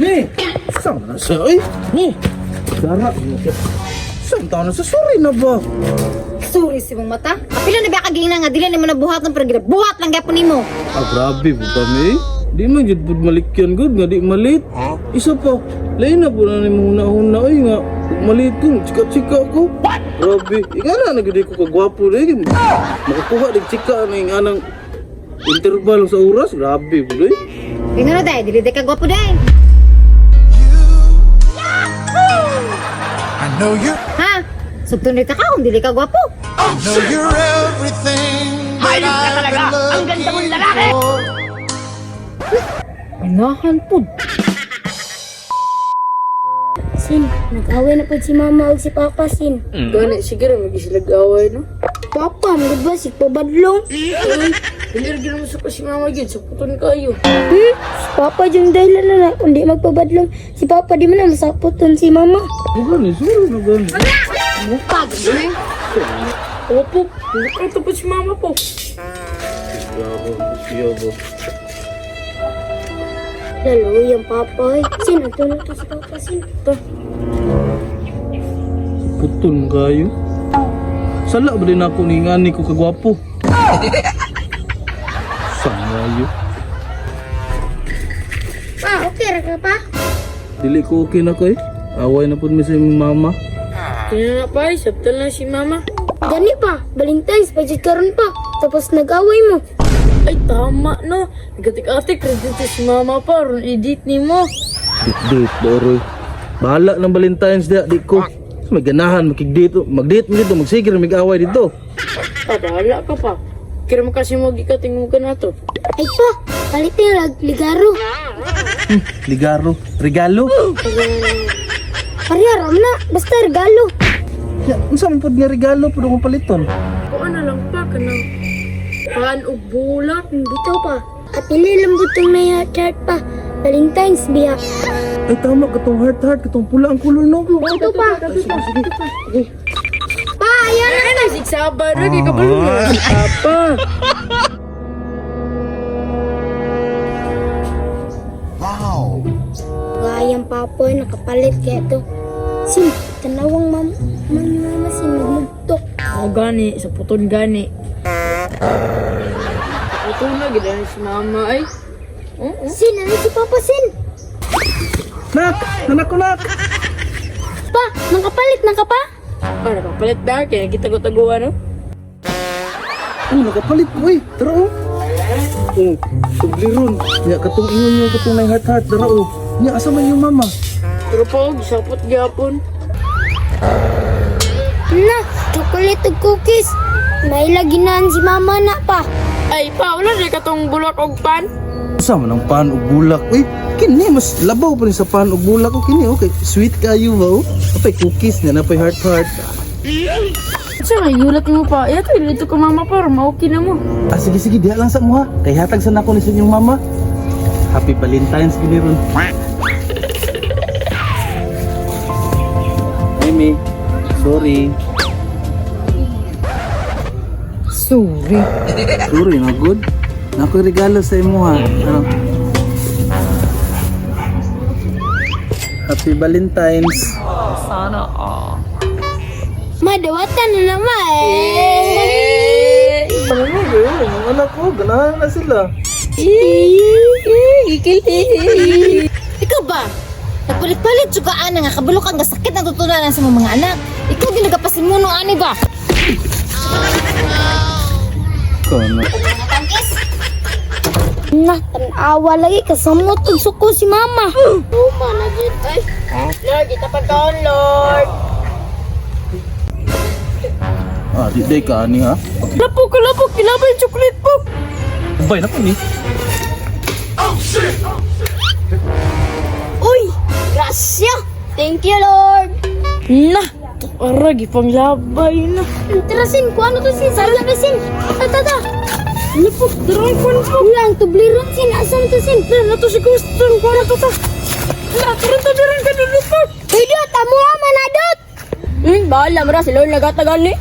Mi! Saan na siya? Ay! Mi! Dara! Saan taon na siya? Sorry na ba? Sorry si mong mata. Kapila na ba kaging nga dili nimo nabuhat ng pero ginabuhat lang gyapon nimo. Ah, grabe po kami. Di man jud pud malikyan gud nga di malit. Isa pa, lain na po na nimo huna-huna oy nga malit ko, chika-chika ko. Grabe, ingana na gud ko kagwapo dai. Makakuha dig chika na ing anang interval sa oras, grabe po dai. Kay ngano day, dili day ka gwapo day. I know you Ha? Sugton ka kung dili ka gwapo. know you're everything that I've been Ang ganda mong lalaki! for. Anahan pud. Sin, nag-away na po si mama o si papa, Sin. Gani, sige ra, magisilag-away, no? Papa, mga ba si pabadlong? Dili ra gyud mo sa si mama gyud, sa puton kayo. Hmm? Si papa yung dahilan na na, kundi magpabadlong. Si papa di man na masaputon si mama. Bukan ni, sorry na gani. Mupag eh. Opo, ito po si mama po. Grabe, siya ba? Lalo yung papa, eh. Sin, ito na to si papa, Sin. To. Putol kayo. Sala ba din ako ni ngani ko kagwapo? Saan kayo? Pa, okay ra ka pa? Dili ko okay na ko eh. Away na po mi sa imong mama. Kaya na pa, sabtan lang si mama. Gani pa, Valentine's, budget karon pa. Tapos nag-away mo. Ay, tama, no? Nagatik-atik, dito si mama pa, ron edit ni mo. Date, doroy. Bahala ng Valentine's Day, di ko. So, may ganahan, makig-date, mag-date mo dito, magsigir, mag-away dito. Pa, bahala ka pa. Kira mo kasi mo gikating mo ka na to. Ay pa, palit na lag, ligaro. Ligaro, regalo. Pareha ram na, basta regalo. Ya, unsa man pod nga regalo pud akong paliton? O ano lang pa, kanang paan og bulak. Bitaw pa. Apili lang butong na chart pa. Valentine's biya. Ay tama katong heart heart katong pula ang kulor no. Ito pa. Pa, ayan na. Ay, sigsaba na, kay kabalo na. Si papa. Gayang papa, nakapalit kaya to. Sin, tanawang mam, mami mama sin, nagmugtok. Ako gani, sa puton gani. Sa puton na, gila si mama ay. Oo. Sin, ano si papa sin? Nak, nanak ko nak. Pa, nakapalit na ka pa? Ah, nakapalit na, kaya kita-taguan, no? Oh, nakapalit ko eh. Tara oh. Oh, subliron. Ya katong ingon nyo katong nay heart heart dara oh. Nya asa man yung mama? Pero po, gisapot gyapon. Na, chocolate ug cookies. May laginaan si mama na pa. Ay, pa, wala na katong bulak og pan. Unsa man ang pan ug bulak? Uy, kini mas labaw pa ni sa pan ug bulak oh kini okay. Sweet kayo ba oh? Apay cookies na napay heart heart. Sa nga, yulat mo pa. Ito, dito ka mama pa, ma-okay na mo. Ah, sige, sige, diha lang sa mo ha. Kay hatag sa nako ni sa inyong mama. Happy Valentine's gini ron. Mimi, sorry. Sorry. Sorry na good. Nako regalo sa imo ha. Ano? Happy Valentine's. Madawatan na naman. Ano mo ba yun? Ang anak ko, ganahan na sila. Ikaw ba? Nagpalit-palit jud ka ana nga kabalo kang gasakit ang tutunanan sa imong mga anak. Ikaw din nagapasimuno ani ba? Ikaw na. Mga tangkis. Na, tanawa lagi kasamot ug suko si mama. Uma na jud. Ay, Lord, kita pagkaon, Lord. Ah, di day ka ani ha. Lapok, lapok, kilabay yung chocolate po. Bay na ko ni. Uy, grasya. Thank you, Lord. Na, ara, gipanglabay na. Tara, Sin. Kuha na to, Sin. Sayang na, Sin. Ta, ta, ta. Lapok, darang kwan po. Wala, ang tubliron, Sin. Asan to, Sin? Na, nato si Gusto, kuha na to ta. Na, turun tabiran ka na lupok. Uy, Dot! Amuha man na, Dot! Bahala, mara, si Lord nagatagal ni.